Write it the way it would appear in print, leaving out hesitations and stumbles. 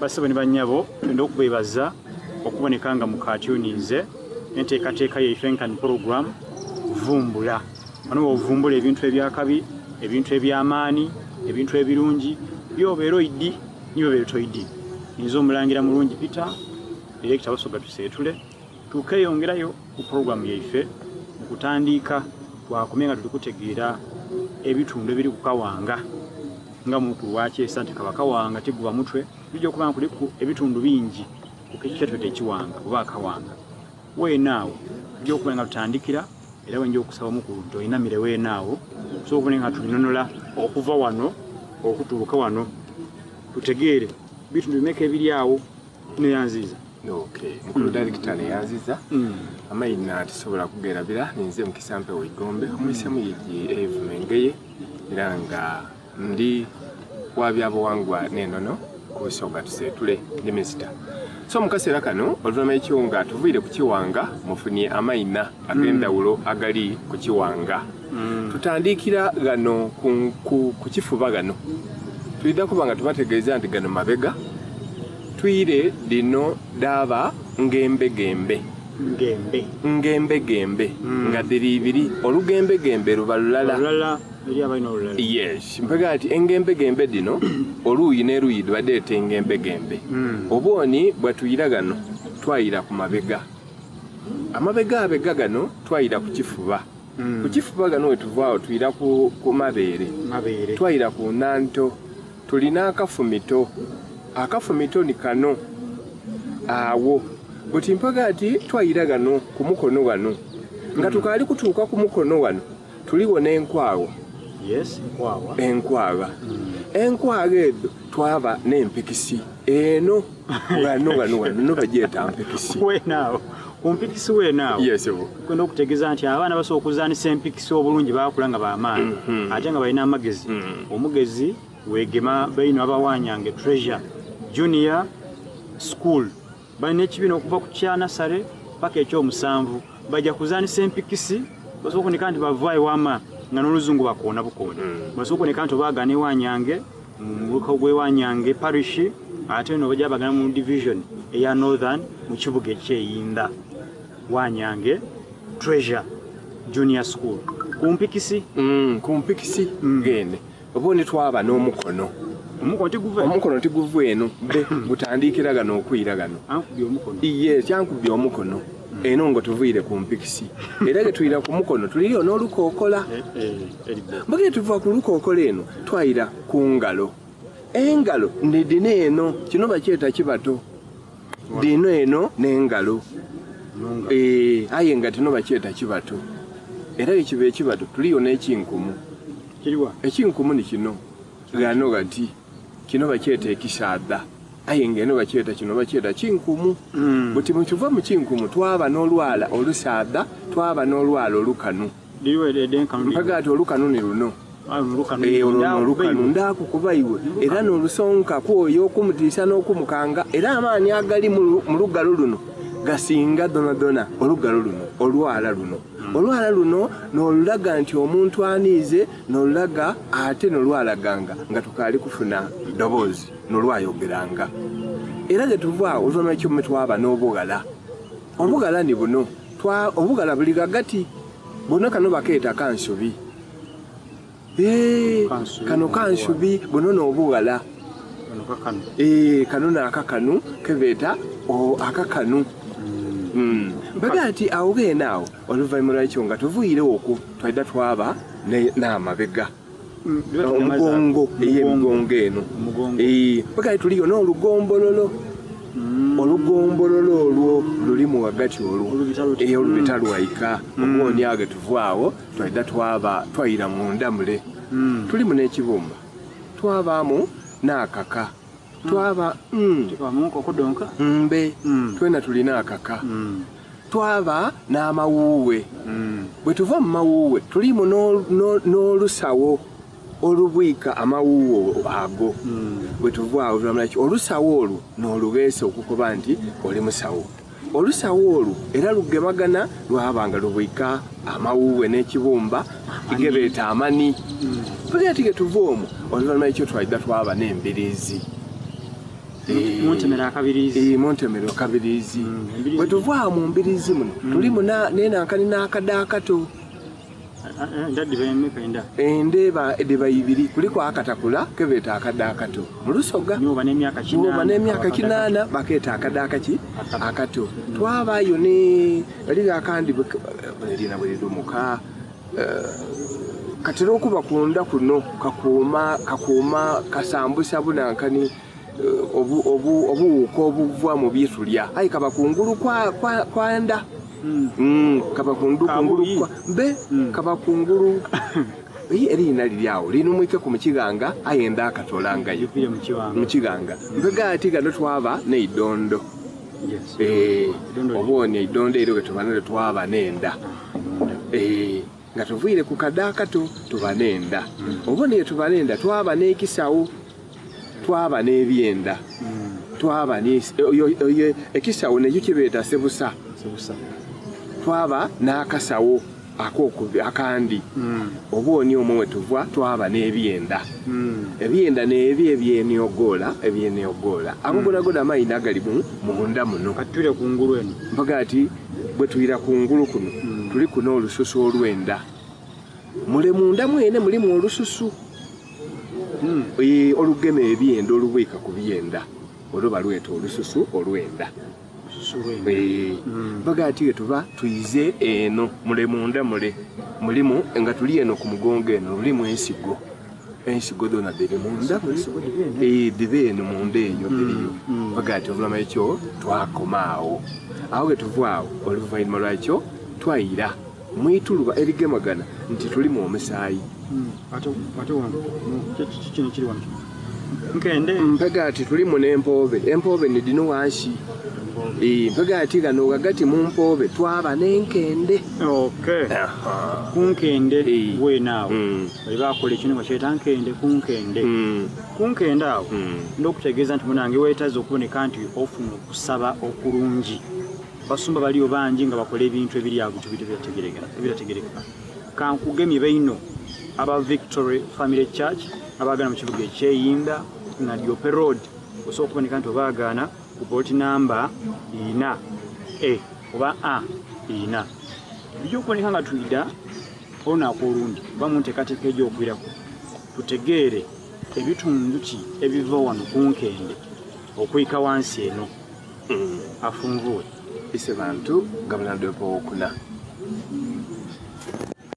Bassebo ni bannyabo, twenda okubeebaza okuboneka nga mukatyuninze enteekateeka yaife nkani program Vumbula. Wano wovumbula ebintu ebyakabi, ebintu ebyamaani, ebintu ebirungi byobeera oidi ni byobeera toidi. Ninze Omulangira Mulungi Peter, Director Busoga Tuseetule. Tukeyongerayo ku program yaife mu kutandiika twakomye nga tuli kutegeera ebitundu ebiri ku Kawanga. Nga mukulu wakyesa nti kaba kawanga tiguba mutwe, tujja okuba nga kuliku ebitundu bingi ku kyetweta ekiwanga oba akawanga. Weena awo tujja okuba nga tutandikira era wenja okusaba omukulu nti oinamire weena awo tusobola okubona nga tulinonola okuva wano okutuuka wano tutegeere bitundu bimeka ebiri awo. Neyanziza. Okay. Mukulu mm. Director neyanziza. Mm. Amaina tisobola kugerabira ninze Mukisa Mpewo Igombe omuyisemu yegi Eve Mengeye era nga ndi wa byabuwangwa n'enono ku Busoga Tuseetule ndi minisita. So mu kaseera kano oluvannyuma ekyo nga tuviire ku kiwanga mufunye amaina ag'endawulo mm. agali ku kiwanga. Mm. Tutandiikira ghano ku, ku, ku kifuba ghano twidha kuba nga tubategeeza nti gano mabega twire dhino dhaaba ngembegembe ngembe ngembegembe mm. nga dhiri ibiri olugembegembe luba lulala lulala eri abalina olulala yes mpega ati engembegembe dhino oluuyi n'eruuyi dhibadheeta engembegembe mm. obwoni bwatuyira ghano twayira ku mabega amabegabega gano twayira ku kifuba mm. ku kifuba gano wetuvaawo twira ku, ku mabeere mabeere twayira ku nanto tulina akafumito akafumito ni kano awo buti mpaga ati twayira gano ku mukono gano nga mm. tukaali kutuuka ku mukono wano tuliwo n'enkwawa yes enkwawa enkwawa mm. enkwawa edho twaba n'empikisi eno wano wano wano no bagyeta mpikisi wenaawo ku mpikisi wenaawo yes bo kwenda okutegeeza nti abaana basobola okuzanisa empikisi obulungi bakula nga bamaanyi mm -hmm. ate nga balina amagezi mm -hmm. omugezi wegema baino abawanyange treasure junior school balina ekibiina okuva ku kya nasale paka ekyomusanvu bajja kuzanisa empikisi basobola okuboneka nti bavaayo wama nga n'oluzungu bakoona bukoona mm. basobola okuboneka nti obaagana ewanyange mu muluka gw'ewanyange parish ate no bajja bagana mu division eya northern mu kibuga ekyeyinda wanyange treasure junior school ku mpikisi mm, ku mpikisi mm. gende Obundi twaba n'omukono. Omukono tiguva omukono tiguva eno be gutandiikira gano okwira gano. Ankubye omukono. Iye kyankubye omukono. Mm. Eno nga tuviire ku mpikisi. Era ge tuyira ku mukono tuliyo n'olukookola. Eh, eh, Mbagire tuva ku lukookola eno twayira ku ngalo. Engalo ndidina eno kino bakyeta kibato. Dhino eno n'engalo. Eh, aye nga tino bakyeta kibato. Era ekiba ekibato tuliyo n'ekinkumu. Kiriwa? Ekinkumu ni kino. Ghano ghati. Kino bakyeta ekisaadha. Aye nga eno bakyeta kino bakyeta kinkumu. Mm. Buti bwe tuva mu kinkumu twaba n'olwala olusaadha, twaba n'olwala olukanu. Mpaga ati olukanu ni luno. Eh, olwo n'olukanu ndaakukuba iwe era n'olusonka ku oyo okumutiisa n'okumukanga era amaani agali mu lugalo luno gasinga dhonadhona olugalo luno olwala luno hmm. olwala luno n'olulaga nti omuntu aniize n'olulaga ate n'olwalaganga nga tukaali kufuna ddoboozi n'olwayogeranga era gye tuva oluvannyuma kyome twaba n'obughala obughala ni buno obughala buli ghagati buno kano bakeeta kansubi Eh, kano kansubi buno n'obughala eh, kano n'akakanu kebeeta akakanu hmm. Hmm. Mbaga nti awo gheene awo oluvannyuma lwakyo nga tuviire okwo twaidha twaba n'amabega hmm, omugongo ey'emigongo eno mbaga nti tuliyo n'olugombololo olugombololo olwo lulimu ghagati olwo olubita lwaika obuwoni agho tuva agho Twaidha twaba twaira munda mule. Mm. Tulimu n'ekibumba. Twabaamu n'akaka. Mm. Twaba mm. Mu nkoko donka. Mbe. Mm. Twena tulina akaka. Mm. Twaba n'amawuuwe. Mm. Bwe tuva mu mawuuwe tulimu n'olusawo olubwika amawuuwe ago. Mm. Bwe tuva awo tulamula ki olusawo olwo n'olugheesa okukoba nti oli musawo. Olusawo olwo era lugemagana lwaba nga lubwika amawuuwe n'ekibumba ge beeta amani. Tugenda ti ghe tuva omwo, oluvannyuma ekyo twaidha twaba n'embiriizi. Muntemere akabiriizi. Ee, muntemere akabiriizi. Bwe tuva awo mu mbiriizi muno, tulimu n'enankani n'akada akato. Enda dhiba emeka enda? Enda eba dhiba ibiri, kuliku akatakula kebeeta akada akato mu Lusoga. Ni bw'oba n'emyaka kinaana. Bw'oba n'emyaka kinaana bakeeta akada akaki? Akato. Twabaayo ni ghaligho akandi erina bwe lirumuka katera okuba kunda kuno kakuuma kakuuma kasambusa bunankani obuwuuka obuva mu bye tulya aye kaba kungulu kwa, kwa, kwa nda mm. Kaba kungulu kwa mbe kaba kungulu eriina liri awo linumwikeku mu kighanga aye nda akatolangayo mu kighanga mpega ati gano twaba n'eidondo. Oba oni eidondo eryo ghe tuba nalyo twaba n'enda. Nga tuviire ku kada akato tuba n'enda. Oba oni ghe tuba n'enda twaba n'ekisawo, twaba n'ebyenda, twaba ekisawo nekyo kye beeta sebusa. Twaba n'akasawo akandi. Oba oni omwo mwe tuva twaba n'ebyenda. Ebyenda n'ebyo ebyeniogola, ebyeniogola. Ago gonagona amaina agali munda muno. Kati twire ku ngulu eno. Mpaga ati bwe twira ku ngulu kuno, tuliku n'olususu olw'enda. Mule munda mwene mulimu olususu olugema ebyenda, olubwika ku byenda. Olwo balweta olususu olw'enda. Mpaga ati ghe tuba twize eno mule munda mule mulimu nga tuli eno ku mugongo eno lulimu ensigo. Ensigo dhona dhiri munda mule dhiba eno munda eyo dhiriyo. Mpaga ati oluvanhuma lwekyo twakoma agho. Agho ghe tuva agho oluvainhuma lwakyo twaira mu ituluba erigemagana nti tulimu omusaayi. Mpega ati tulimu n'empoobe, empoobe ni dhino ghansi. Mpega ati ghano ghagati mu mpoobe twaba n'enkende. Ku nkende weene agho bali bakola ekintu nga bakyeta nkende ku nkende. Ku nkende agho ndha okutegeeza nti munange weetaaze okuboneka nti ofuna okusaba okulungi. Abasumba baliyo bangi nga bakola ebintu ebiri agho ebitategerekeka. Kankugemye baino aba Victory Family Church abaagana mu kibuga eky'Eyinda Nadiope Road. Osobola okuboneka nti obaagaana ku poloti namba ina e oba a ina. Tujja okuboneka nga twidha olunaku olundi oba mu nteekateeka egy'okwiraku tutegeere ebitundu ki ebiva wano ku nkende okwika wansi eno. Afunvuwe. Isebantu Gabula Ndwepo owokuna.